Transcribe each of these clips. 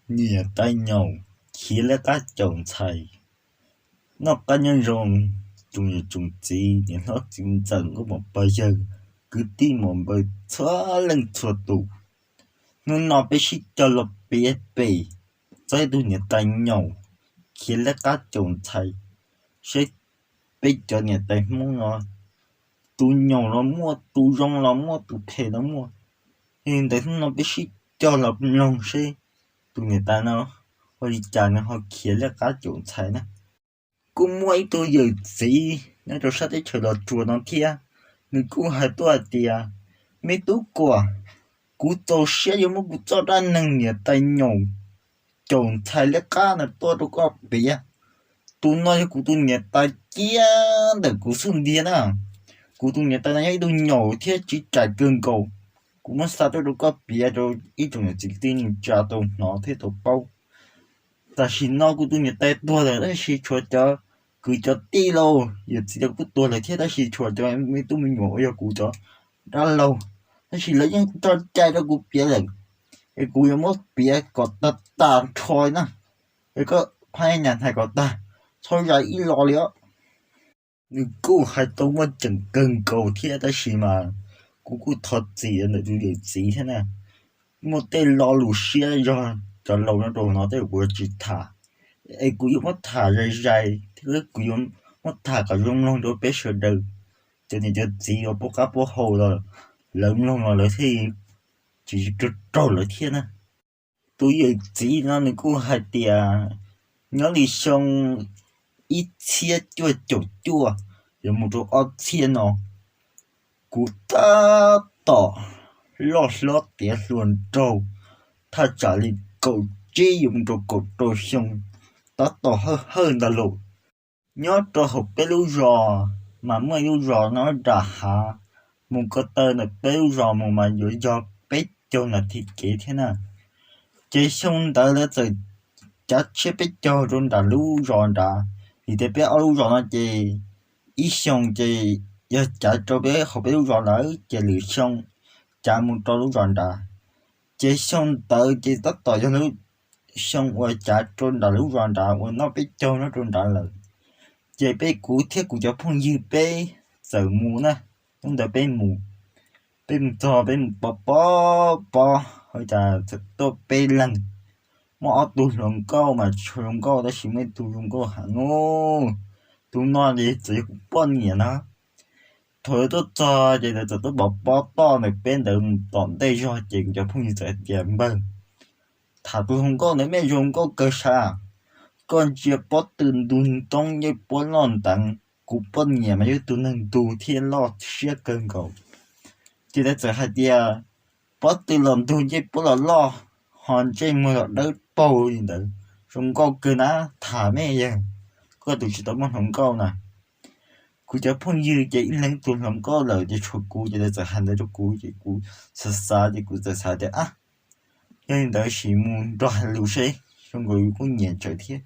Niam tais nyaum khiav liab qab caum ntxhais. Noj qab nyob zoo, tsoom niam tsoom txiv, niam hlob txiv ntxawm, nkauj muam pog yawg, kwv tij muam npawg txhua leej txhua tus. Hnub no peb sib cog los piav pem txog ib tug niam tais nyaum khiav liab qab caum ntxhais, seb peb cov niam tais Hmoob no tus nyaum los muaj, tus zoo los muaj, tus phem los muaj. Yog li ntawd hnub no peb sib cog los mloog seb tus niam tais no ua li cas nws ho khiav liab qab caum ntxhais na. Kuj muaj ib tug yawm txiv nyob rau sab teb chaws Los Tsuas no thiab, nws kuj hais tuaj hais tias, me tub kuam, kuv txaus siab yuav muab kuv txoj dab neeg niam tais nyaum caum ntxhais liab qab no tuaj rau koj piav. Tus no yog kuv tus niam tais ciaj ntawm kuv xub ntiag na. Kuv tus niam tais no yog ib tug nyaum thiab tsiv tsaim kawg nkaus. Kuv muab xa tuaj rau koj piav rau ib tsoom niam txiv kwv tij neej tsa tau hnov thiab tau paub. Tam sim no kuv tus niam tais tuag lawm tab sis tshuav cov kwv cov tij lauj, yawm txiv los kuj tuag lawm thiab, tab sis tshuav cov me tub me nyuam uas yog kuv cov dab laug, tab sis lawv yeej tso cai rau kuv piav lawm, es kuv yuav muab piav kom tag tag nrho na. Es koj phab nyas hais kom tag, txhob zais ib lo li os. Nws kuj hais tau muaj ceem kawg nkaus thiab, tab sis mas kuv kuj thov txim ntawm tus yawm txiv thiab na. Muaj tej lo lus siab zog cov laus nyob rau no tej kuv yuav tsis tham, es kuv yuav muab tham zais zais thiab kuv yuav muab tham kom zoo mloog rau peb sawv daws, cov niam cov txiv uas pub qab pub hau los lawv mloog los lawv thiaj tsis raug raug lawv thiab na. Tus yawm txiv no nws kuj hais tias, nyob li xyoo ib txhiab cuaj caum cuaj yuav mus rau ob txhiab no, kuv tab tom loj hlob tiav hluas nraug, thaj tsam li kaum tsib yuav mus rau kaum rau xyoo, tab tom hawj hawj ntag lauj. Nyob rau hauv peb lub zos mas muaj ib lub zos nyob nram hav, mus ko taw ntawm peb lub zos mus mas yuav yog peb caug nas this kev thiab na. Ces xyoo ntawd lawv txawm cav tsiab peb caug rau nram lub zos nrad, vim tias peb ob lub zos no ces ib xyoo ces yog cav rau peb hauv peb lub zos lawm ces lwm xyoo cav mus rau lub zos nrad. Ces xyoo ntawd ces tab tom yog lub xyoo uas cav rau nram lub zos nrad uas noj peb caug nyob rau nrad lawm. Ces peb, kuv thiab kuv cov phooj ywg peb txawm mus na, hnub ntawd peb mus, peb mus txog peb mus pov pov pov, ua cas txawm tuaj peb leeg, muaj ob tug hluas nkauj mas tsis zoo nkauj tab sis muaj ib tug zoo nkauj heev, tus no ces txawm yog kuv poj niam na. Thaum lawv tuaj txog ces lawv txawm tuaj pov pob toj ntawm peb ntawd mus tom ntej zog ces kuv cov phooj ywg txawm hais tias, npawg, tham tus hluas nkauj ntawd mej zoo nkauj kawg sav, koj ntsia pob tw ntug ntoob ncej puab loj nteev, kuv poj niam mas yog ib tug neeg ntug thiab loj siab kawg nkaus. Ces lawv txawm hais tias, pob tw los ntug ncej puab los loj, ho ntsej muag los dawb paug li ntawd, zoo nkauj kawg na, tham mej yawg, koj tus tsis tau muaj hluas nkauj na. Kuv cov phooj ywg ces ib leeg tus hluas nkauj lawm ces tshuav kuv ces lawv txawm hais ntawd rau kuv ces kuv xav xav ces kuv txawm xav tias, ab, yog li ntawd sim mus nrog hais lus seb, zoo nkaus yus kuj nyiam tsawv thiab.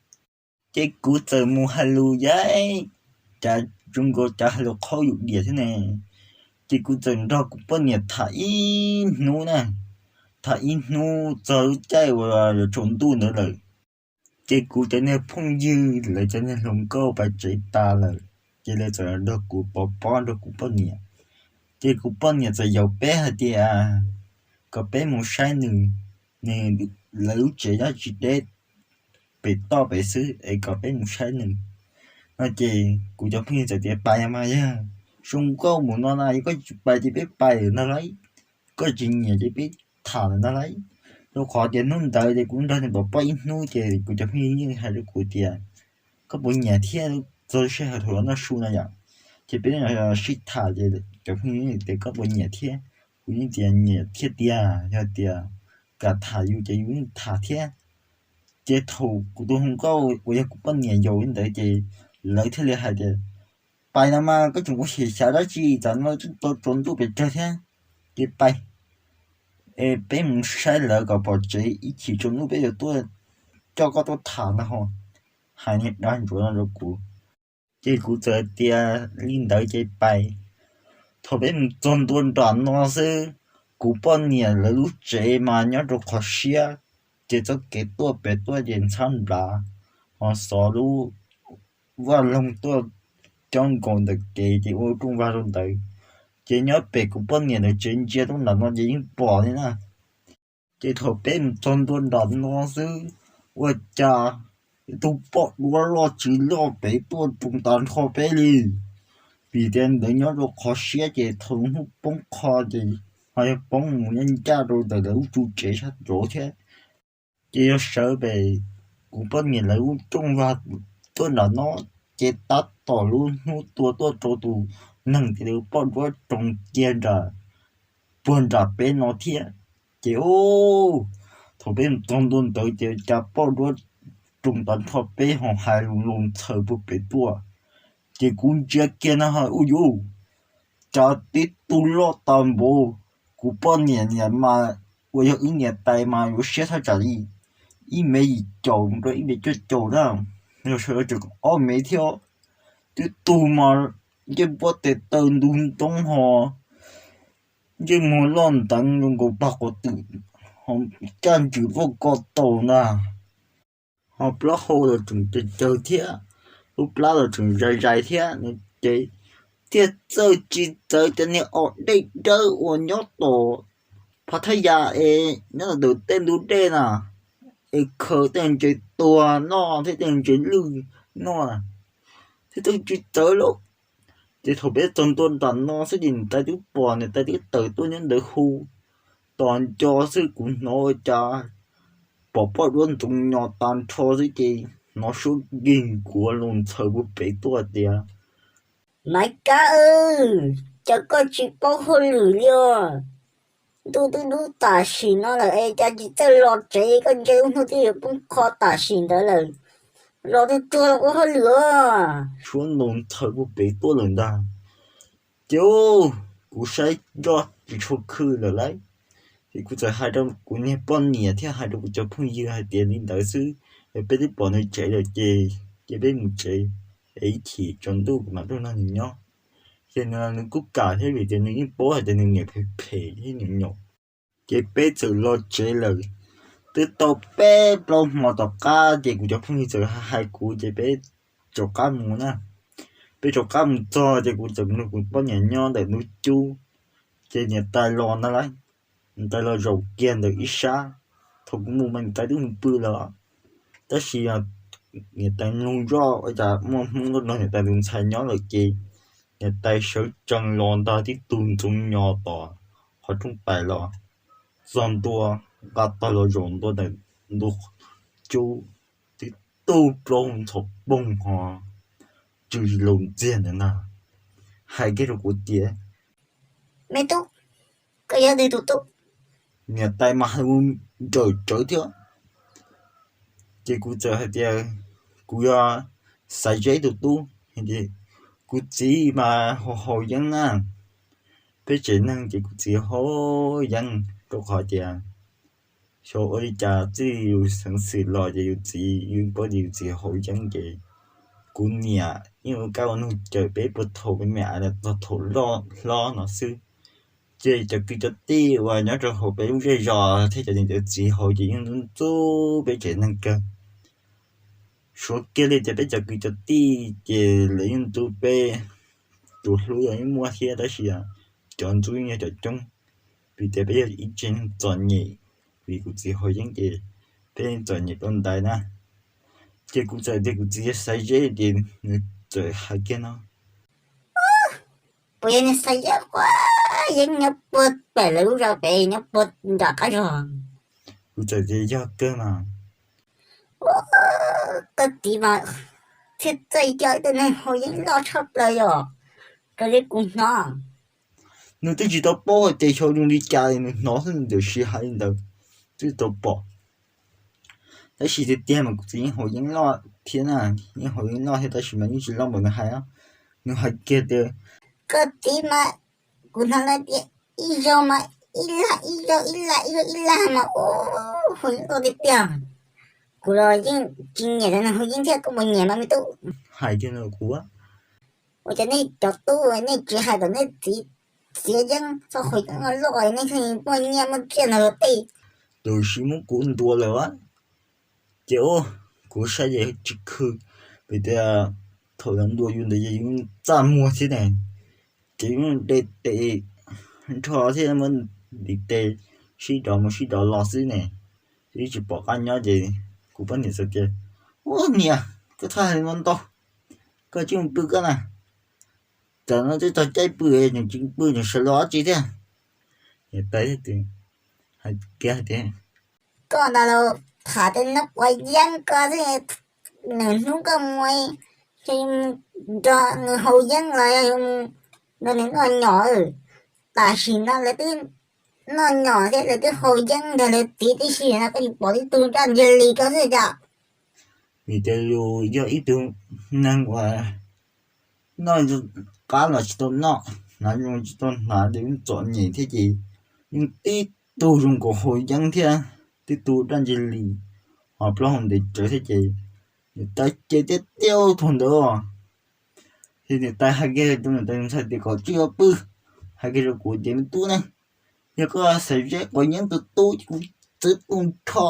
Ces kuv txawm mus hais lus, yam cav zoo nkaus cav hais lus qhaub yus diam thiab ne. Ces kuv txawm nrog kuv poj niam tham ib hnub na, tham ib hnub txog lub caij uas yuav tsaus ntuj ntawd lawm. Ces kuv cov niag phooj ywg lawv cov niag hluas nkauj pais tsev tas lawm, ces lawv txawm nrog kuv pov pob nrog kuv poj niam. Ces kuv poj niam txawm yaum peb hais tias kom peb mus saib nws, nws, lawv lub tsev nyob tsis deb, pem toj pem xwb es kom peb mus saib nws no. Ces kuv cov phooj ywg txawm tias, pais mas yog zoo nkauj mus no na, yog koj tsis pais ces peb pais lawm ntag lauj, koj tsis nyiam ces peb tham lawm ntag lauj. Rau qhov tias hnub ntawd ces kuv nrog nws pov pob ib hnub ces kuv cov phooj ywg yeej hais rau kuv tias, koj puas nyiam thiab, txog sij hawm thaum noj su no yom, ces peb sib tham ces cov phooj ywg tias koj puas nyiam thiab, kuv yeej tias nyiam thiab tiag, yog tias kam tham yus ces yus yeej tham thiab. Ces thaum kuv tus hluas nkauj uas yog kuv poj niam yaum li ntawd ces lawv thiaj li hais tias, pais no mas koj tseem ua xyem xyav dab tsi, tam no tau tsaus ntuj pes tsawg thiab, ces pais, es peb mus saib lawv kom pom tsev, ib chim tsaus ntuj peb yuav tuaj coj koj tuaj tham ntag ho. Hais niag dag ntsuav no rau kuv, ces kuv txawm tias li ntawd ces pais. Thaum peb mus txog ntua nram no xwb, kuv poj niam lawv lub tsev mas nyob rau qhov siab, Ces txoj kev tuaj pem tuaj ces ntxhab nplav, ho xov lub vaj loog tuaj cob nkaus ntawm kev ces ua rooj vag rau ntawd. Ces nyob pem kuv poj niam ntawd tsev ntsia tuaj nram no ces yeej pom li na. Ces thaum peb mus txog ntua nram no xwb, ua cas tus poj duab loj tsis loj pem tuaj roos tag nrho peb li. Vim tias ntawd nyob rau qhov siab ces thaum hnub poob qho ces ho yog poob mus ncaj rau ntawm lawv lub tsev sab nraud thiab. Ces yog sawv pem kuv poj niam lawv lub rooj vag tuaj nram no, ces tab tom lub hnub tua tuaj rau tus neeg tias tus poj duab roos kiag nram, puag nram peb no thiab. Ces thaum peb mus txog ntua ntawd ces cas poj duab roos tag nrho peb ho hais lus ntxhaws puag pem tuaj. Ces kuv ntsia kiag na ha, ua yuv, cas tib tug loj tag npaum, kuv poj niam niam mas uas yog wb niam tais mas yuav siab thaj tsam li ib mev yim caum mus rau ib mev cuaj caum na, yog sawv tsees ob mev thiab. Tib tug mas ncej npuab tes taw ntug ntoob ho ntsej muag loj nteev zoo nkaus pag quav twm, ho caj ntswm voj ko taus ntag, ho plaub hau los tseem cawg cawg thiab, lub plab los tseem zais zais thiab no. Ces thiaj txawj tsis txawv cov niag os dej dawb uas nyob tom Phav Thaj Yas es nyob ntawm tej ntug dej na, es khaws tej ntses tuag noj thiab tej ntses lwj noj, thiaj txawj tsis txawv lauj. Ces thaum peb txog ntua nram no xwb ces niam tais twb pom, niam tais twb tawm tuaj nyob ntawd hu tos nco xwb, kuv hnov ua cas pom poj duab ntxoov nyos tag nrho xwb ces hnov suab nkig nkuav los ntxhaws puag pem tuaj tias, Maiv Kab, cas koj tsis paub hauj lwm li os? Ntuj twb dub tam sim no lawm es cas tsis txawj los tsev, koj ntsia lub hnub twb yuav poob qho tam sim ntawd lawm, los twb tsuag los ua hauj lwm os. Suab ntaus ntxhaws puag pem tuaj lawm ntag. Ces kuv saib nroj tsis tshua khw lawm lauj. Ces kuv txawm hais rau kuv niag poj niam thiab hais rau kuv cov phooj ywg hais tias li ntawd xwb, es peb twb pom nws tsev lawm ces, ces peb mus tsev, es ib chim tsaus ntuj kuv mam tuaj nrog nws nyob. Ces nws, nws kuj kam thiab vim tias nws yeej paub hais tias nws niam phem phem thiab nyaum nyaum. Ces peb txawm los tsev lawm. Twb tau peb plaub hmo tom qab ces kuv cov phooj ywg txawm hais kuv ces peb rov qab mus na. Peb rov qab mus txog ces kuv txawm nrog kuv poj niam nyob ntawm ntug cub. Ces niam tais los ntag lauj, niam tais los zaum kiag ntawm ib sab. Thaum kuv mus mas niam tais twb mus pw lawm, tab sis niam tais mloog zoj ua cas muaj Hmoob tuaj nrog niam tais tus ntxhais nyob lawm ces niam tais sawv tsees los ntag, tib tug ntxoov nyos tom qhov rooj tais los, txog ntua, nqa tag los zaum ntua ntawm ntug cub, tib tug plaub ntxhov poog ho tsw laus ntxiag ntawd ntag, hais kiag rau kuv tias, Me tub, koj yog leej twg tus tub? Niam tais mas hais nrawm tsawv thiab. Ces kuv txawm hais tias, Kuv yog Xaiv Zeb tus tub. Kuv txiv mas haus haus yeeb na. Peb tsev neeg ces kuv txiv haus yeeb rau qhov tias xyov ua li cas txij yus xeev xwm los ces yus txiv, yus paub tias yus txiv haus yeeb ces kuv niam yeej ua kab ua noog cawm peb puag thaum me me txog thaum loj hlob no xwb. Ces cov kwv cov tij uas nyob rau hauv peb lub zej zos thiab cov niam cov txiv hauv ces yeej ntxub ntxub peb tsev neeg kawg. Suav kiag li tias peb cov kwv cov tij ces lawv yeej ntxub peb, tus hlub los yeej muaj thiab tab sis cov ntxub yeej yog cov coob, vim tias peb yog ib tsev neeg txom nyem, vim kuv txiv haus yeeb ces peb txom nyem rau ntawd na. Ces kuv txawm tias kuv txiv yog Xaiv Zeb ces nws txawm hais kiag no, Puas yog niag Xaiv Zeb quav yeeb nyob puag pem lawv lub zos pem nyob puag nram qab zos? Kuv txawm tias yog kawg mas. Koj txiv mas thiaj txawj coj ib tug neeg haus yeeb loj tshaj plaws yom, raws li kuv hnov. Nws twb tsis tau paub hais tias xyov zoo li cas nws hnov xwb nws txawm siv hais li ntawd, twb tsis tau pom. Tab sis tiag tiag mas kuv txiv yeej haus yeeb loj thiab na, yeej haus yeeb loj thiab tab sis mas yeej tsis loj npaum nws hais. Nws hais kiag tias, Koj txiv mas kuv hnov lawv tias ib zaug mas ib lag ib zaug, ib lag ib zaug, ib lag mas ua haus yeeb loj tiag tiag. Kuv los yeej tsis nyiam cov neeg haus yeeb thiab, koj puas nyiam mas me tub? Hais kiag no kuv, Ua cas nej cov tub nej tsis hais kom nej txiv txiav yeeb txhob haus yeeb loj, nej thiaj muaj nyiaj muaj txiaj ntawd los tej. Tab sis muab kuv ntuas lawm a. Ces ua kuv saib ces tsis khw, vim tias thaum lawv ntuas yus ntawd ces yus txaj muag thiab ne, ces yus de tes nrho thiab muab ntiv tes sib dov mus sib dov los xwb ne, twb tsis pom qab nyob ces kuv poj niam txawm tias, Ua niam, koj txhob hais ntau, koj tsis mus pw koj na, tam no twb txog caij pw, tseem tsis pw tseem sawv los dab tsi thiab. Niam tais hais tias, Koj ntag los tham tej noob quav yeeb ko xwb, nws hnub koj mus nrog nws haus yeeb los yog nrog nws noj nyom. Tam sim no lawv twb noj nyom thiab lawv twb haus yeeb ntag, lawv txiv tib si no koj tsis pom tib tug daj ntseg li ko xwb cas? Vim tias yus yog ib tug neeg uas noj qab los tsis tau noj, hnav zoo tsis tau hnav, ces yeej txom nyem thiab ces yeej tib tug zoo nkaus haus yeeb thiab tib tug daj ntseg li, ho plaub hau ntev tsawv thiab ces niam tais ces tiag tiag thaum ntawd. Ces niam tais hais kiag rau niam tais tus ntxhais tias kom tsis txhob pw, hais kiag rau kuv tias, Me tub ne, yog koj xaiv zeb quav yeeb tus tub ces kuv txwv tu nrho,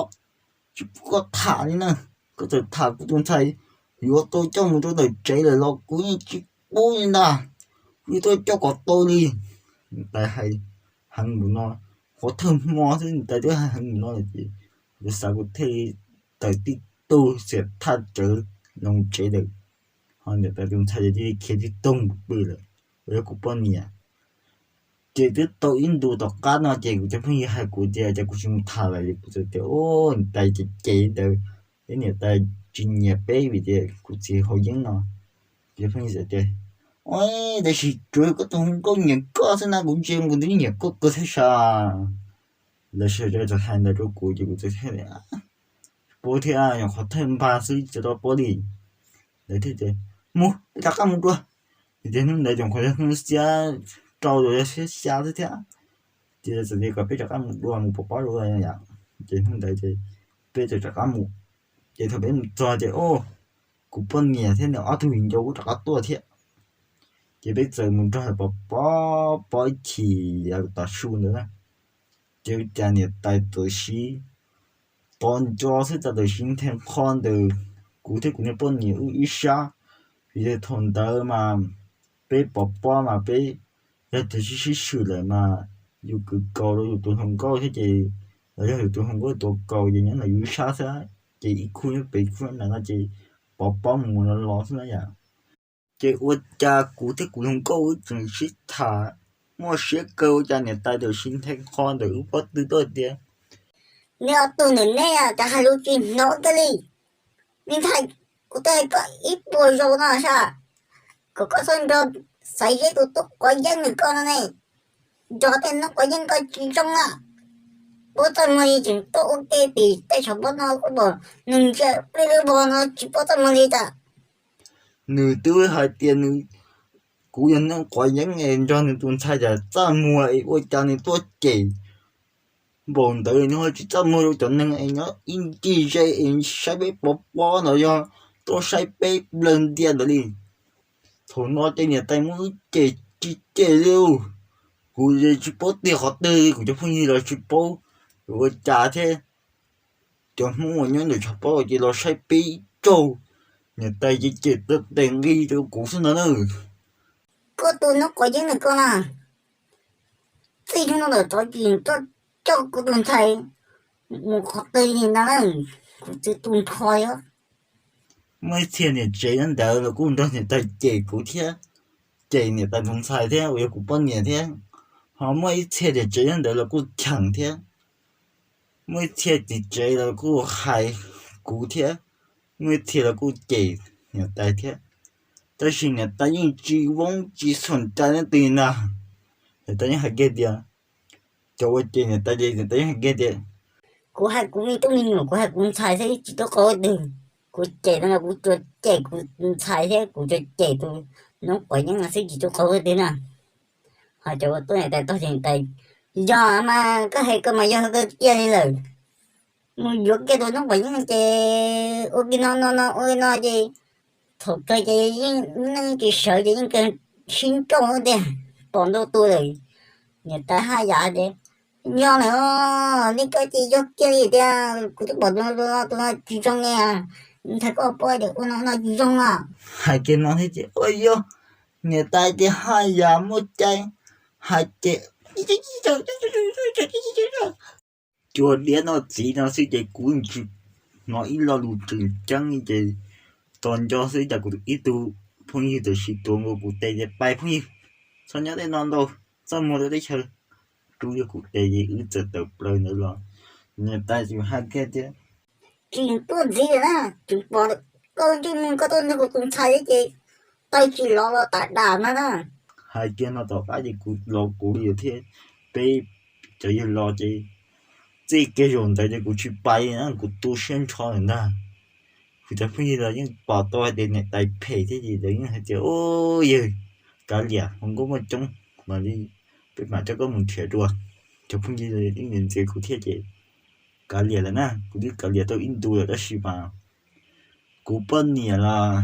tsis pub koj tham li na. Koj txawm tham kuv tus ntxhais yuav tau coj mus rau ntawm tsev lawm los kuv yeej tsis pub li ntag, kuv yeej tuaj coj kom tau li. Niam tais hais heev npaum no, qhov thawj hmo xwb niam tais twb hais heev npaum no lawm ces kuv xav kuv thiaj li tawm tib tug xiam thaj tsawv los tsev lawm. Ho niam tais tus ntxhais ces cia li khiav tib tug pw lawm, uas yog kuv poj niam. Ces twb tau ib ntu tom qab no ces kuv cov phooj ywg hais kuv tias cas kuv tsis mus tham lawm, kuv txawm tias, Ua niam tais ces ces ntawd, ib niam tais tsis nyiam peb vim tias kuv txiv haus yeeb no. Kuv cov phooj ywg txawm tias, Ua, tab sis tsuav koj tus hluas nkauj nyiam koj xwb na, kuv ntsia kuv twb nyiam koj kawg thiab sas. Lawv sawv daws txawm hais ntawd rau kuv ces kuv txawm tias, Tsis paub thiab, nyuam qhuav thawj npag xwb tsis tau paub li. Lawv thiaj tias, Mus, peb rov qab mus dua. Vim tias hnub ntawd ces nyuam qhuav yog hnub xiab rau los yog xiab xya xwb thiab. Ces lawv txawm tias kom peb rov qab mus dua mus pov pob dua yom. Ces hnub ntawd ces peb txawm rov qab mus. Ces thaum peb mus txog ces, o, kuv poj niam thiab nws ob tug viv ncaus kuj rov qab tuaj thiab. Ces peb txawm mus nrog lawv pov pob, pov ib chim yav tom su ntawd na. Ces ua cas niam tais txawm sib tos ntso xwb, cas txawm sib nthe qho ntawm kuv thiab kuv niag poj niam wb ib sab. Vim tias thaum ntawd mas peb pov pob mas peb yog tias sib sib swm lawm mas yus kwv kaus rau yus tus hluas nkauj thiab ces, los yog yus tus hluas nkauj tus kaus ces nyob ntawm yus ib sab xwb, ces ib khub nyob pem ib khub nyob ntawd no ces pov pob mus mus los los xwb na yom. Ces ua cas kuv thiab kuv hluas nkauj wb tseem sib tham muaj siab kawg, ua cas niam tais txawm sib nthe qho ntawm wb pob tw tuaj tias, Neb ob tug ntawm neb cas hais lus tsis hnov kiag li. Me ntxhais, kuv twb hais koj ib puas zaus no sas, kom koj txhob nrog Xaiv Zeb tus tub quav yeeb ntawm koj no ne, nrog tej noob quav yeeb ko tsis zoo na. Paub txaj muag li tseem tuaj ua ke tim tej tshav pob no, kuv pom nws ntsia peb lub vog no tsis paub txaj muag li tas. Nws twb hais tias nws, kuv yog noob quav yeeb es nrog nws tus ntxhais cas txaj muag es ua cas nws tuaj cem npaum ntawd, nws ho tsis txaj muag rau cov neeg es nyob ib ncig ze es saib peb pov pob no yog tuaj saib peb nplawg ntias ntawd li. Thaum no ces niam tais muab wb cem tsis cem li. Kuv tsis paub tiag qhov twg, kuv cov phooj ywg los tsis paub ua cas thiab. Cov Hmoob uas nyob ntawm tshav pob ces los saib peb ib tsaug, niam tais ces cem tau tes nqi rau kuv xwb no na. Koj tus noob quav yeeb ntawm koj na, txij hnub no lawm tod ces coj kuv tus ntxhais mus qhov twg li no na, kuv txwv tu nrho li. Muaj ib txhia niam tsev nyob ntawd los kuj nrog niam tais cem kuv thiab, cem niam tais tus ntxhais thiab uas yog kuv poj niam thiab. Ho muaj ib txhia niam tsev nyob ntawd los kuj cheem thiab. Muaj ib txhia tim tsev los kuj hais kuv thiab, muaj ib txhia los kuj cem niam tais thiab. Tab sis niam tais yeej tsis voob tsis xum cai leej twg ntag. Niam tais yeej hais kiag tias, cov uas cem niam tais ces niam tais yeej hais kiag tias, kuv hais kuv me tub me nyuam, kuv hais kuv ntxhais thiab, tsis tub qau leej twg. Kuv cem no los kuv tsuas cem kuv ntxhais thiab kuv tsuas cem tus noob quav yeeb no xwb, tsis tub qau leej twg na. Ho cov uas tuaj niam tais tog ces niam tais, yog mas koj hais ko mas yog kawg tiag li lawm. Mus yuav kiag tus noob quav yeeb ces ua kiag no no no ua li no ces thaum kawg ces yeej neej tsis sawv ces yeej kawg sib nrauj tiag, pom ntau tus lawm. Niam tais haj yam tias, Yog lawm, nej koj ces yog kiag li tiag, kuv twb pom tus no, tus no tsis zoo ne, ntshai koj paub tias ua no no tsis zoo a. Hais kiag no thiab ces ua yog niam tais tias haj yam muaj cai, hais ces cua diab no txiv no xwb ces kuv tsis hnov ib lo lus tseem ceeb li ces tos nco xwb cas kuv ib tug phooj ywg tam sim tuav nkaus kuv tes tias pais phooj ywg, txhob nyob tej no ntau, txaj muag rau teb chaws, rub yog kuv tes ces wb txawm tawm plaws ntawd los. Niam tais tseem hais kiag tias tsis tuaj ntxiv lawm na, tseem pom koj ntsej muag koj tuaj nrog kuv tus ntxhais thiab ces tawg tsis los los tas dam no na. Hais kiag no tom qab ces kuv los kuv li thiab, peb cov yawg los ces txij kiag zaum ntawd ces kuv tsis pais na, kuv tu siab nrho lawm ntag. Kuv cov phooj ywg los yeej pom tau hais tias niam tais phem thiab ces lawv yeej hais tias u yawg, kav liam, hluas nkauj muaj coob, mam li peb mam coj koj mus nrhiav dua. Cov phooj ywg yeej ntxias kuv thiab ces kav liam lawm na, kuv twb kav liam tau ib ntus lawm tab sis mas kuv poj niam los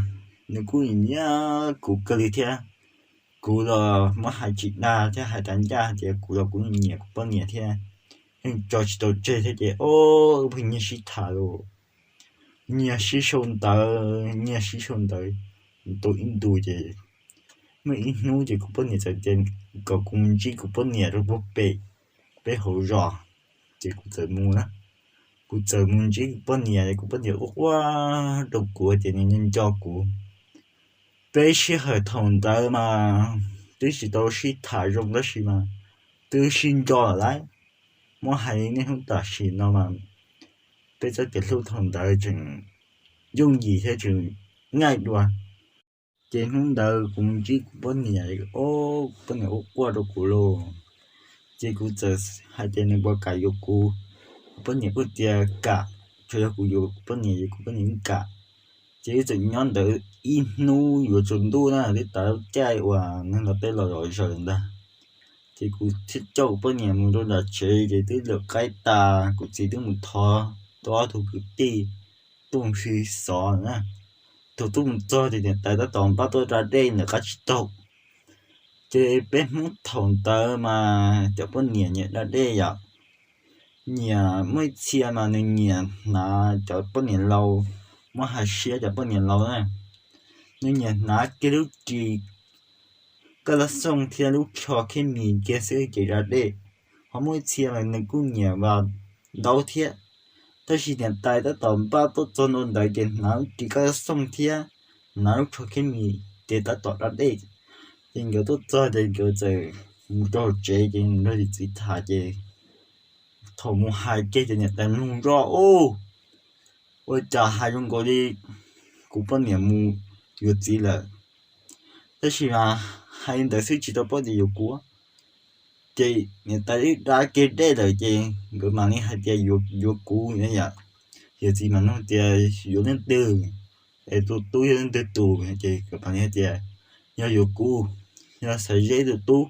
nws kuj nyiam kuv kawg li thiab. Kuv los muab hais tsis dag thiab hais tas ncaj hais tias kuv los kuv nyiam kuv poj niam thiab, yeej tso tsis tau tseg thiab ces o, wb pheej nyiag sib tham los, nyiag sib sau ntawv, nyiag sib sau ntawv tau ib ntus ces muaj ib hnub ces kuv poj niam txawm tias kom kuv mus ntsib kuv poj niam rau puag pem peb hauv zos. Ces kuv txawm mus na, kuv txawm mus ntsib kuv poj niam, kuv poj niam ua quaj rau kuv tias nws nco kuv. Peb sij hawm thaum ntawd mas twb tsis tau sib tham zoo tab sis mas twb sib nco lawm lauj. Muab hais niaj hnub tam sim no mas peb txoj kev hlub thaum ntawd tseem yooj yim thiab tseem ngaij dua. Ces hnub ntawd kuv mus ntsib kuv poj niam, o, kuv poj niam ua quaj rau kuv lauj. Ces kuv txawm hais tias nws puas kam yuav kuv, kuv poj niam kuj tias kam, tsuas yog kuv yuav kuv poj niam ces kuv poj niam yeej kam. Ces wb txawm nyob ntawd ib hnub yuav tsaus ntuj na, twb tas caij uas neeg nram tej los zom zaws ntag. Ces kuv thiaj coj kuv poj niam mus rau nram tsev ces twb lawm qaib tas, kuv txiv twb mus thov tau ob tug kwv tij tuaj mus si xov na. Thaum tuaj mus txog ces niam tais tab tom npaj tuaj da dej ntawm qab tsib taug. Ces peb Hmoob thaum ntawd mas cov poj niam nyiam da dej yom. Nyiam, muaj ib txhia mas nws nyiam hnav cov poj niam laus, muab hais siab cov poj niam laus na, nws nyiam hnav kiag lub ris kaj laj xooj thiab lub tsho khib mis kiag xwb ces da dej. Ho muaj ib txhia mas nws kuj nyiam vas ntaub thiab. Tab sis niam tais tab tom npaj tuaj txog ntua ntawd ces hnav lub ris kaj laj xooj thiab hnav lub tsho khib mis ces tab tom da dej. Ces nkawd tuaj txog ces nkawd txawm mus rau hauv tsev ces nrog yawm txiv tham ces thaum mus hais kiag ces niam tais mloog zoj, u, ua cas hais zoo nkaus li kuv poj niam mus yuav txiv lawm. Tab sis mas hais li ntawd xwb tsis tau paub tias yuav kuv. Ces niam tais twb da kiag dej lawm ces nkawd mam li hais tias yuav kuv yom. Yawm txiv mam nug tias yuav leej twg, es tus tub yog leej twg tus, ces nkawd mam li hais tias yog yuav kuv, yog Xaiv Zeb tus tub,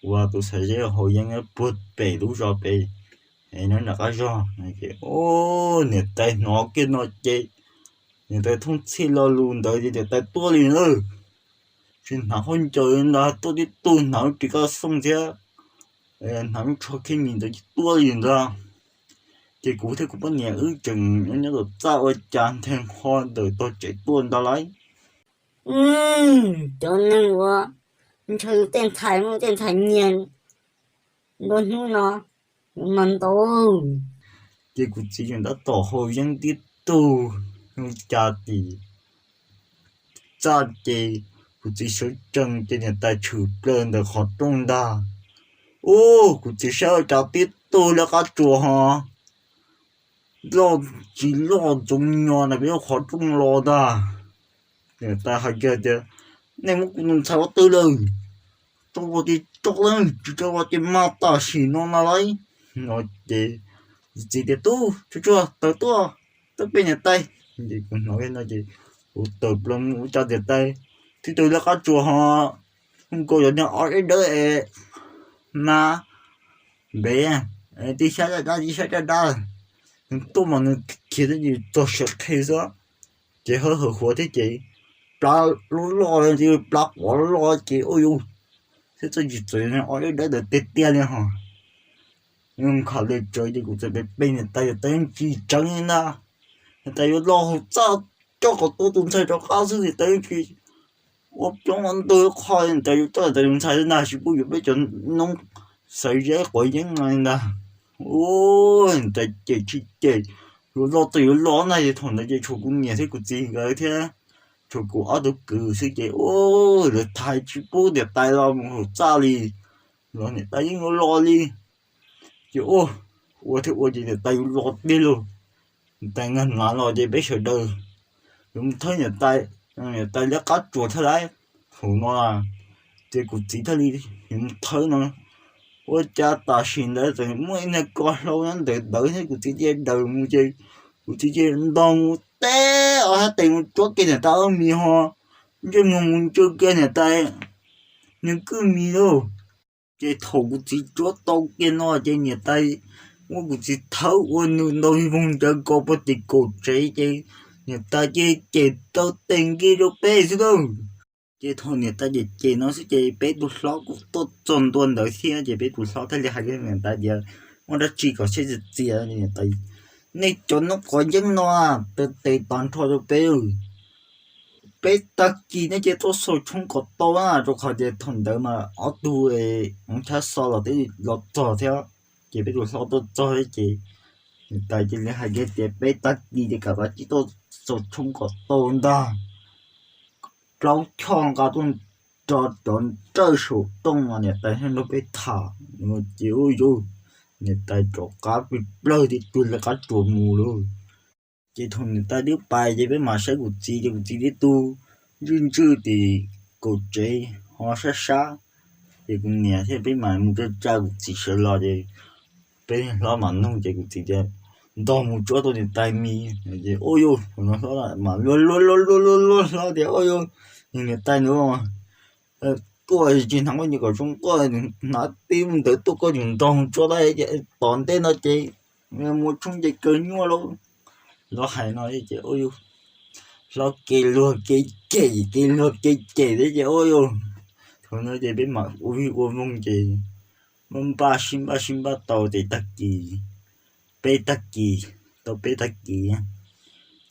uas tus Xaiv Zeb haus yeeb puag pem lub zos pem, es nyob nram qab zog. Niam tais hnov kiag no ces niam tais thooj txhij lo lus ntawd ces niam tais tuaj li na. Tsis hnav khaub ncaws ntag, tuaj tib tug hnav lub ris kaj laj xooj thiab hnav lub tsho khib mis ntawd ces tuaj li ntag. Ces kuv thiab kuv poj niam wb tseem nyob nyob tom txaj ua cas nthe ho ntawm tog tsev tuaj ntag lauj. Cov neeg uas ntshaw yus tej ntxhais muaj tej ntxhais nyiag nruab hnub no, yuav mas ntau. Ces kuv txiv tseem tab tom haus yeeb tib tug, ua cas tim txaj ces kuv txiv sawv tsees ces niam tais tshwm plaws ntawm qhov rooj ntag. Ub, kuv txiv saib ua cas tib tug laj qab tsuas ho loj tsis loj ntxoov nyo na peb qhov rooj los ntag. Niam tais hais kiag tias nej muab kuv tus ntxhais ua twg lawm? Tso los ces tso, tsis tso los ces mas tam sim no na lauj. No ces kuv txiv tias tub, tsuag tsuag tawm tuaj, tuaj pem niam tais. Ces kuv hnov no ces kuv tawm plaws mus ua cas niam tais tib tug laj qab tsuas ho zoo nkaus cov niag ob deb dawb es mas npev, tib sab daj dab tib sab daj dab. Nws tuaj mas nws khiav tib txog sawv qhia xwb, ces hawb hawm huav thiab ces plab loj loj, plab quav loj ces ua yus thiab txoj tsis txawm ob deb dawb ntawd tiag tiag li ho. Nkhav li tsawv ces kuv txawm pe pe niam tais, niam tais yeej tsis tseev li ntag. Niam tais yuav los hauv txaj coj kom tau tus ntxhais rov qab xwb, niam tais yeej tsis ua coob ua ntug qho, niam tais yuav coj niam tais tus ntxhais xwb ntag, tsis pub yuav peb cov noob xaiv zeb quav yeeb li ntag. Ua niam tais cem tsis cem, yuav los txawm yuav los ntag. Ces thaum ntawd ces tshuav kuv niam thiab kuv txiv nkawd thiab tshuav kuv ob tug kwv xwb ces ua lawv thaiv tsis pub niam tais los mus hauv txaj li, los niam tais yeej yuav los li. Ces ua, ua thiab ua ces niam tais yuav los tiag lauj. Niam tais nkag nav los ces peb sawv daws yuav mus thawb niam tais, niam tais liab qab tsuas thiab lauj. Thaum no ces kuv txiv thiaj li yuav mus thawb no. Ua cas tam sim ntawd txawm muaj ib niag ko hlau nyob ntawd ntawd thiab kuv txiv cia daws mus ces kuv txiv cia ntog mus teb ob sab tes mus tsuab kiag niam tais ob mis ho ntsej muag mus ntsw kiag niam tais nws kwj mis lauj. Ces thaum kuv txiv tsuab tau kiag no ces niam tais muab kuv txiv thawb ua nws ntaus vij voog ncaws nkaus puag tim kaum tsev ces niam tais cia cem tau tes nki rau peb xwb lauj. Ces thaum niam tais cem cem no xwb ces peb tus hlob kuj tuaj txog ntua ntawd thiab ces peb tus hlob thiaj li hais rau niam tais tias, muaj dab tsi kom siab txias txias? Niam tais, nej cov noob quav yeeb no tes tes tag nrho rau peb. Peb tag kis nej cia tuaj xaus tshoob kom tau na, rau qhov tias thaum ntawd mas ob tug hmoov chab xo los twb los txog thiab, ces peb tus hlob tuaj txog thiab ces niam tais cia li hais kiag tias peb tag kis ces kom kav tsij tuaj xaus tshoob kom tau ntag. Plaub choj nqa tuaj rau cov nrawj saum rooj mas niam tais thiaj nrog peb tham. Ces ua yus, niam tais rov qab plig plawg thiab tua lawv qab tsuas mus lauj. Ces thaum niam tais twb pais ces peb mam saib kuv txiv ces kuv txiv tib tug ntswj ntswj tim kaum tsev ho sab sab. Ces kuv niam thiab peb mam mus tsa tsa kuv txiv sawv los ces peb hlob mam nug ces kuv txiv tias ntog mus tsuab tau niam tais mis. Ces ua yus, hlob mam luag luag luag luag luag luag hlob tias ua yus, niam tais nws tuaj tsis hnav koj nyias kom zoo, koj hnav tib ntawd tuaj koj tseem ntog mus tsuab tau. Tom ntej no ces mus tshoob ces kawg nyuaj lauj. Lawv hais no ces ua yus, hlob kev luag kev cem, kev luag kev cem thiab ces ua yus, thaum no ces peb mam ua vij ua voog ces npaj sib npaj sib npaj tau ces tag kis, peb tag kis, tau peb tag kis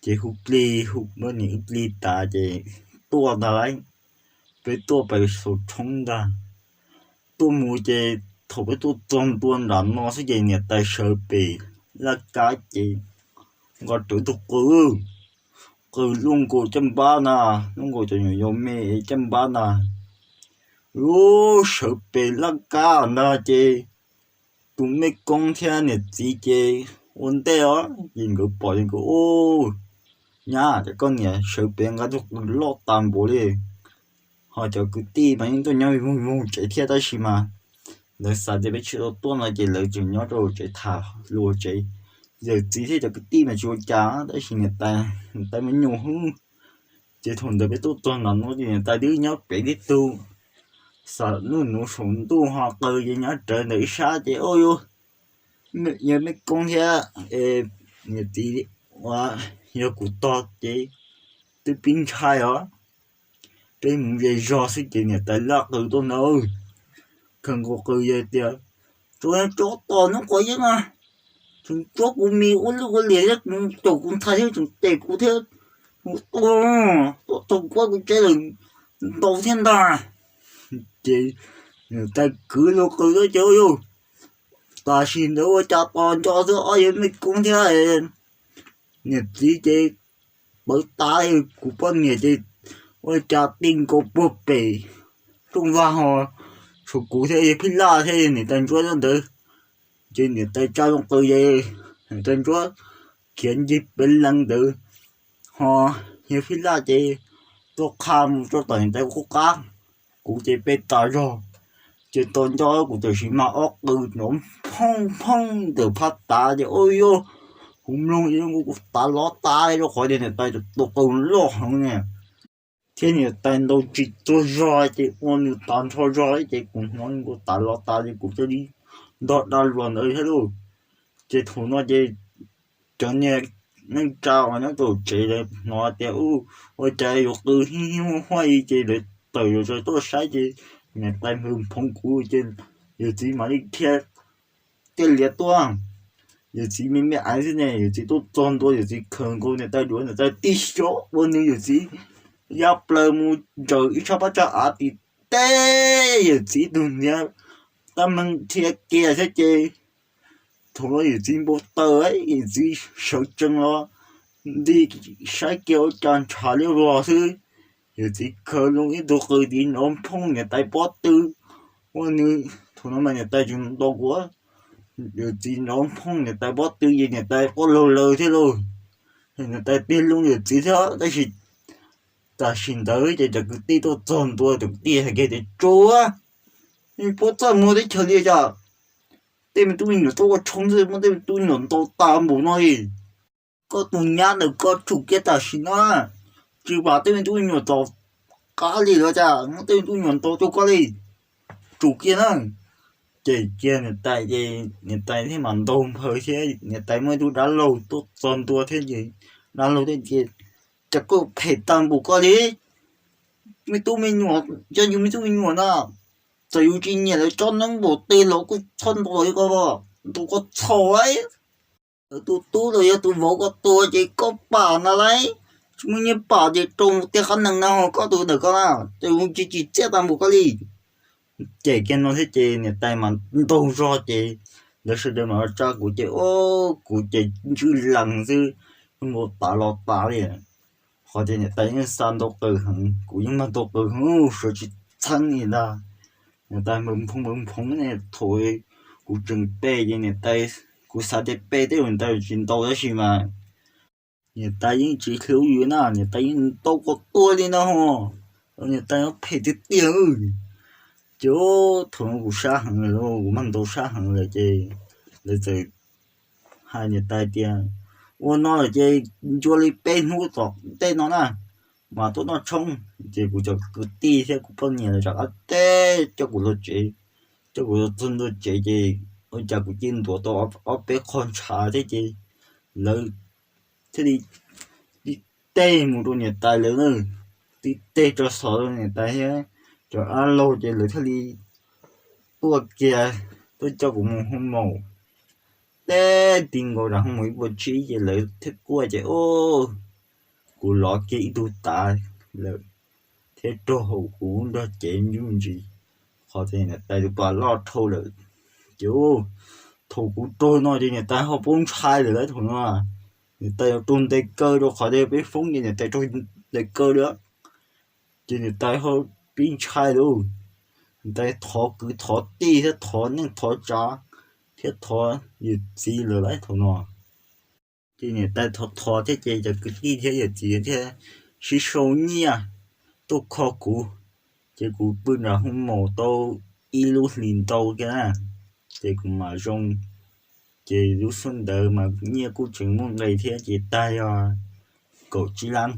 ces hu plig hu poj niam hu plig tas ces tuaj ntag lauj. Peb tuaj pais xaus tshoob ntag. Tuaj mus ces thaum peb tuaj txog ntua nram no xwb ces niam tais sawv pem laj kab ces nqa rawv tus qws, qws luaj nkaus caj npab ntag, luaj nkaus cov nyuam yaus me caj npab ntag. Lub sawv pem laj kab ntag ces tus mej koob thiab niam txiv ces ua ntej os ces nkawd pom ces nkawd, nyab, cov koj niam sawv pem nqa tus qws loj tas npaum li. Ho cov kwv tij mas yeej tuaj nyob vij voog tsev thiab tab sis mas lawv xav tias peb tsis tau tuaj no ces lawv tseem nyob rau tsev tham lus tsev. Yawm txiv thiab cov kwv tij mas tsis ua cas tab sis niam tais, niam tais me nyuam hwb. Ces thaum ntawd peb tuaj txog nram no ces niam tais twb nyob pem tib tug, xam nuj nuv saum ntuj ho qws ces nyob rawv ntawm ib sab ces ua yus, yog mej koob thiab niam txiv ua, yog kuv tog ces twb pib ntshai os. Peb mus ze zog xwb ces niam tais laj qws tuaj ntawd, khaws nkaus qws ces tias, tsuav tsuav tos noob quav yeeb na, tseem tsuab kuv mis ua lwj ua liam thiab, caum kuv ntxhais thiab tseem cem kuv thiab, tuaj txog kuv tsev lawm ntau thiab ntag. Ces niam tais kwv lub qws tuaj ces ua yus, tam sim ntawd ua cas tos nco xwb ob yawg mej koob thiab niam txiv ces pawv tav, kuv poj niam ces ua cas ti nkaus puag pem rooj vag ho tshuav kuv thiab yawg Phij Laj thiab niam tais ntsuab nyob ntawd. Ces niam tais tsa loo qws ces niam tais ntsuab khiav ncig pem lees ntawd ho yawg Phij Laj ces tuaj qha mus rau tom niam tais qub qab, kuv ces pem tas zog. Ces tos nco kuv tam sim mas ob qws nrov phoob phoob ntawm phab tav ces ua yus, kuv mloog ces kuv tav lov tas rau qhov tias niam tais tus qws loj heev ne, thiab niam tais ntaus tsis txuag zog ces ua nws tas nrho zog ces kuv hnov kuv tav lov tas ces kuv cia li ntog da luas ntawd thiab lauj. Ces thaum no ces cov niag neej tsa uas nyob rau tsev lawv hnov tias ua cas yuav qw hib hib huaj huaj li ces lawv tawm yuav tuaj saib ces niam tais nphoov kuv ces yawm txiv mam li dhia tiaj lias tuaj. Yawm txiv me me aiv xwb ne, yawm txiv tuaj txog ntua yawm txiv khaws nkaus niam tais duav, niam tais tig xyov ua nws, yawm txiv ya plaws mus nraws ib tshab pab tsa av tim teb yawm txiv tus niag tab meeg dhia kiag thiab ces thaum no yawm txiv npau taws, yawm txiv sawv tsees los nti saib kiag ua cas ntshav liab vog xwb. Yawm txiv khaws loo ib tug qws tiv nrov nphoob niam tais pob tw. Ua nws, thaum no mas niam tais tseem ntaus kuv, yawm txiv nrov nphoob niam tais pob tw ces niam tais quaj laug laws thiab lauj. Niam tais tig loo yawm txiv thiab tab sis tam sim ntawd ces cov kwv tij tuaj txog ntua, cov kwv tij hais kiag tias, Tsuav, puab txaj muag teb chaws li cas, tej me tub me nyuam tuaj ua tshoob xwb muab tej me tub me nyuam ntaus tas npaum no li. Koj tus nyab ntawd koj tsum kiag tam sim no, tsis vam tej me tub me nyuam tom qab li los cas muab tej me tub me nyuam ntaus rau koj li, tsum kiag na. Ces kiag niam tais ces niam tais thiaj mam ntaus nphaws thiab niam tais muaj ib tug dab laug tuaj txog ntua thiab ces dab laug thiaj tias, Cas koj phem tag npaum koj li, me tub me nyuam, yog yus me tub me nyuam na, txawm yus tsis nyiam lawv tsob neeb npaum twg los kuj txhob ntaus li koj, ntaus koj txhaum. Lawv tus tub los yog tus vauv koj tua ces koj pam ntag lauj, tsis muaj nyiaj pam ces rau tiaj qab nees na ho koj tus ntawm koj na, ces yus tsis tsim txiaj tag npaum koj li. Ces kiag no thiab ces niam tais mas ntaus zog ces lawv sawv daws mas tsa kuv ces o, kuv ces ntswj lees xwb, npau taws los tas li. Qhov tias niam tais yeej xa ntau qws heev, kuv yeej mag ntau qws heev, suav tsis txheeb li ntag. Niam tais npawg nphoov npawg nphoov ne, thaum kuv tseem pe ces niam tais, kuv xav tias pe tej zaum niam tais tsis ntaus tab sis mas niam tais yeej tsis hlub yus na, niam tais yeej ntaus kom tuag li no ho. Niam tais phem tiag tiag. Ces thaum no kuv sab heev lawm, kuv mag ntau sab heev lawm ces lawv txawm hais niam tais tias, Ua no lawm ces ncua li peb hnub tom ntej no na, mas tuaj noj tshoob. Ces kuv cov kwv tij thiab kuv poj niam lawv rov qab teb coj kuv los tsev, coj kuv los txog ntua tsev ces ua cas kuv cia li ntuav tau ob peb qho ntshav thiab ces lawv thiaj li tib teg mus rau niam tais lawv na, tib teg rau xov rau niam tais thiab cov dab laug ces lawv thiaj li tuaj kiag, tuaj coj kuv mus hoo maum. Teb ti nkaus rau hoo maum ib puas tsib ces lawv thiaj kuaj ces o, kuv lov kiag ib tug tav lawm thiab raug hauv kuv nrog cev ncuj ntsis, qhov tias niam tais tus pas loj dhau lawm. Ces thaum kuv raug no ces niam tais ho poob ntshai lawm lauj, thaum no niam tais yuav raug ntes kaw rau qhov tias peb foob ces niam tais raug ntes kaw lawm. Ces niam tais ho pib ntshai lawm, niam tais thov kwv thov tij thiab thov neej thov tsav thiab thov yawm txiv lawm lauj thaum no. Ces niam tais thov thov thiab ces cov kwv tij thiab yawm txiv thiaj sib sau nyiaj tuaj kho kuv, ces kuv pw nram hoo maum tau ib lub hlis ntau kiag na, ces kuv mam zoo. Ces lub xub ntawd mas nyiaj kuj tseem muaj nqis thiab ces tag yog kaum tsib lab,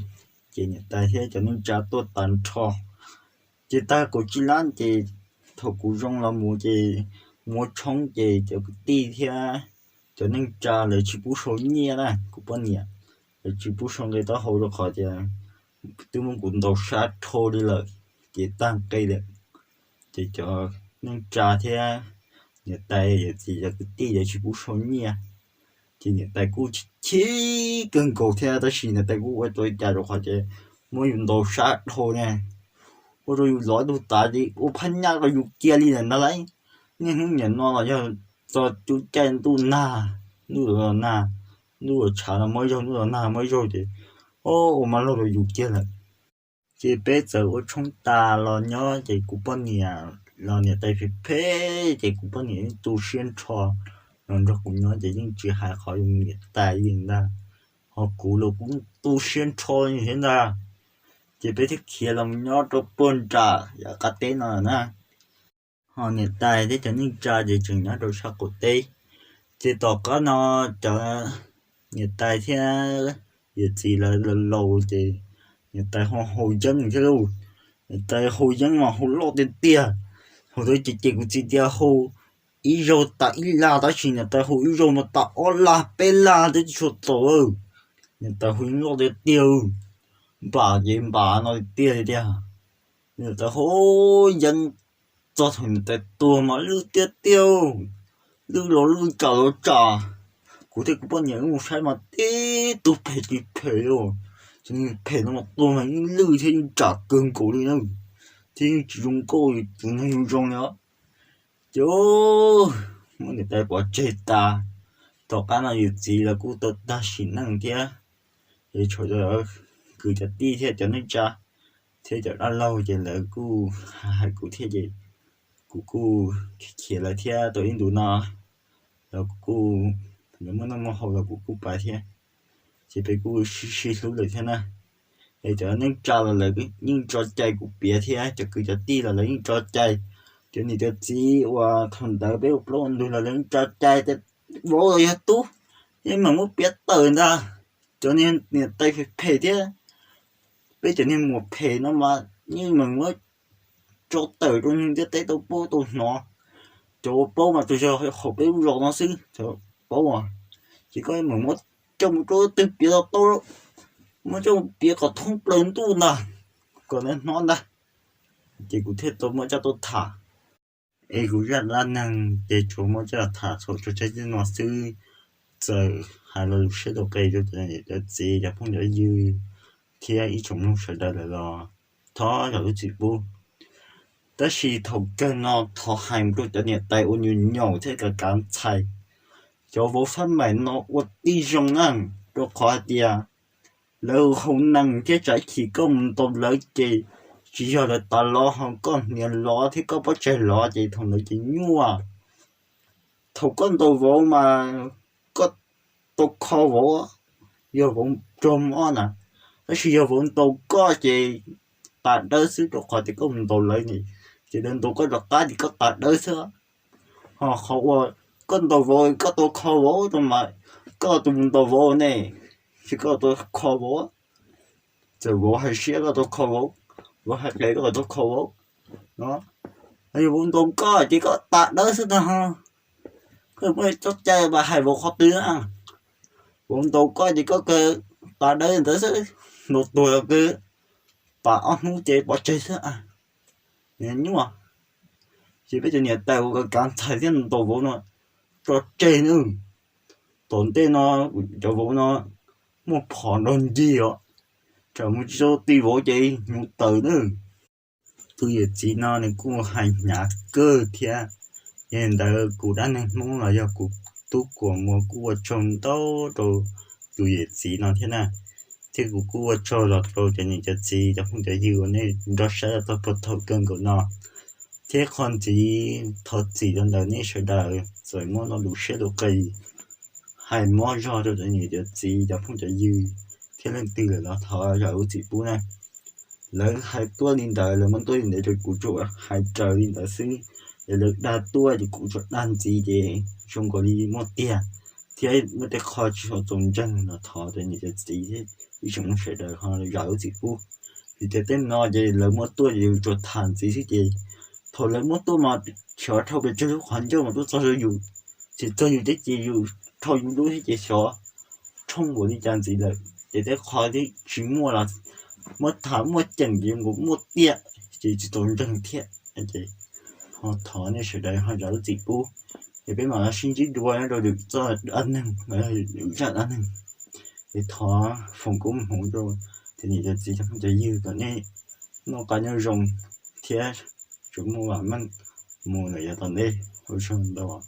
ces niam tais thiab cov neej tsa tuaj tag nrho. Ces tag kaum tsib lab ces thaum kuv zoo los mus ces muab tshoob ces cov kwv tij thiab cov neej tsa lawv tsis pub sau nyiaj na, kuv poj niam, lawv tsis pub sau nqe taub hau rau qhov tias twb muab kuv ntaus sab dhau li lawm, ces tag nqe lawm. Ces cov neej tsa thiab niam tais yawm txiv cov kwv tij lawv tsis pub sau nyiaj, ces niam tais kuj chim kawg nkaus thiab tab sis niam tais kuj ua tau li cas rau qhov tias muab yus ntaus sab dhau ne, ua rau yus lov ib tug tav ces ua phab nyaj rau yus kiag li lawm ntag lauj. Niaj hnub nim no los yog txog cub caij ntuj nag, ntuj los nag, ntuj los tshav los muaj ib zaug, ntuj los nag muaj ib zaug ces ua mab laug rau yus kiag lawm. Ces peb txawm ua tshoob tas los nyob ces kuv poj niam los niam tais phem phem ces kuv poj niam yeej tu siab nrho los nrog kuv nyob ces yeej tsis hais qhov niam tais li ntag, ho kuv los kuv tu siab nrho li thiab ntag. Ces peb thiaj khiav los nyob rau puag nram yav qab teb no lawm na. Ho niam tais thiab cov neej tsa ces tseem nyob rau sab qaum teb. Ces tom qab no cov niam tais thiab yawm txiv lawv laus ces niam tais ho haus yeeb thiab lauj. Niam tais haus yeeb mas haus loj tiag tiag. Haus tau ces ces kuv txiv tias haus ib zaug tas ib lag tab sis niam tais haus ib zaug mas tas ob lag peb lag twb tsis tshua txaus. Niam tais haus yeeb loj tiag tiag, npam ces npam no tiag tiag. Niam tais haus yeeb txog thaum niam tais tuag mas lwj tiag tiag. lwj los lwj, tsam los tsam. Kuv thiab kuv poj niam wb mus saib mas tib tug phem tsis phem li, ces phem no mas tus mas yeej lwj thiab yeej tsam kawg nkaus li na, thiab yeej tsis zoo nkauj li, tus neeg zoo zoo li os. Ces muab niam tais pov tseg tas. Tom qab no yawm txiv los kuj tau tag sim neej thiab, ces tshuav kwv cov tij thiab cov neej tsa thiab cov dab laug ces lawv kuj hais kuv thiab ces kuv kuj khiav lawv thiab tau ib ntus no los kuv kuj, lawv muaj noj muaj haus los kuv kuj pais thiab, ces peb kuj sib sib hlub lawm thiab na. Es cov neej tsa los lawv yeej tso cai kuv piav thiab cov kwv cov tij los lawv yeej tso cai. Cov niam cov txiv uas thaum ntawd peb ua plaub ua ntug los lawv yeej tso cai tias vauv los yog tub, yeej meem muab piav tawm ntag. Cov niag niam tais phem phem thiab peb cov niag muam phem no mas yeej meem muab tso tawm rau ntiaj teb tau paub tau hnov. Cov ua paub mas tsuas yog hauv peb lub zos no xwb, cov paub. Ces koj meem muab coj mus rau twg piav tau, muab coj mus piav kom thoob plaws ntuj ntag, kom lawv hnov ntag. Ces kuv thiaj tau muab coj tuaj tham. Es kuv zaj dab neeg ces tsuas muab coj tham txhaum tso tseg li no xwb. Txawm hais lo lus siab dua qe rau cov niam cov txiv cov phooj cov ywg thiab ib tsoom mloog sawv daws lawm los thov zam lub txim pub. Tab sis thaum kawg no thov hais mus rau cov niam tais uas nyuam nyaum thiab kav kav ntxhais, cov vauv fab maim no ua tib zoo na, rau qhov hais tias lawv haus nees thiab tsam ib chim koj mus ntaus lawv ces tsis yog lawv tav lov ho koj hniav lov thiab koj pob tsaig lov ces thaum ntawd ces nyuaj. Thaum koj ntaus vauv mas koj tau kho vauv, yog vauv raug mob na, tab sis yog vauv ntaus koj ces tas dawb xwb rau qhov tias koj mus ntaus lawv ne, ces lawv ntaus koj rov qab ces koj tas dawb xwb. Ho qhov uas koj ntaus vauv koj tau kho vauv no mas koj tus mus ntaus vauv ne, ces koj tau kho vauv. Txawm vauv hais siab koj tau kho vauv, vauv hais qe koj tau kho vauv no. Yog vauv ntaus koj ces koj tas dawb xwb ntag ho. Koj muaj txoj cai mas hais vauv qhov twg na? Vauv ntaus koj ces koj kawg tas dawb ntawd xwb, ntaus tuag los kawg tas ob hnub ces pov tseg xwb. Nyuaj. Ces peb cov niam tais uas kav kav ntxhais thiab ntaus vauv no tso tseg nawb. Tom ntej no cov vauv no muaj phom nrog ncig os, tsam mus tsis tau ti vauv ces hnyuv tawm nawb. Tus yawm txiv no nws kuj hais hnyav kawg thiab. Yog li ntawd kuv dab neeg Hmoob los yog kuv tub kuam muas kuj ua tsaug ntau rau tus yawm txiv no thiab na. Thiab kuv kuj ua tsaug los rau cov niam cov txiv cov phooj cov ywg uas nej nrog saib txog puag thaum kawg nkaus no. Thiab qhov ntxiv thov txim rau ntawm nej sawv daws txawm muaj lo lus siab lus qis hais mob zog rau cov niam cov txiv cov phooj cov ywg thiab leej twg lawm los thov zam lub txim pub na. Lawv hais tuaj li ntawd, lawv muab tuaj li ntawd ces kuv tsuas hais raws li ntawd xwb. Es lawv dag tuaj ces kuv tsuas dag ntxiv ces zoo nkaus li muaj tiag, thiab muaj tej qho tsis txaus ntseeg los thov cov niam cov txiv thiab ib tsoom mloog sawv daws ho zam lub txim pub. Vim tias tej no ces lawv muab tuaj ces yus tsuas tham ntxiv xwb ces thaum lawv muab tuaj mas xyov dhau pes tsawg lub qhov ncauj mas tuaj txog rau yus, tsis txog yus thiab ces yus dhau yus lub thiab ces xyov tshooj npaum li cas ntxiv lawm. Ces tej qho tsis muaj los muab tham muaj ceem ces nkaus muaj tiag, ces tsis txaus ntseeg thiab. Ces ho thov nej sawv daws ho zam lub txim pub. Ces peb mam li sib ntsib dua nyob rau lwm txoj dab neeg, lwm zaj dab neeg. Es thov foom koob hmoov rau cov niam cov txiv cov phooj cov ywg kom nej noj qab nyob zoo thiab tsuas muaj vam meej mus lawm yav tom ntej. Ua tsaug ntau.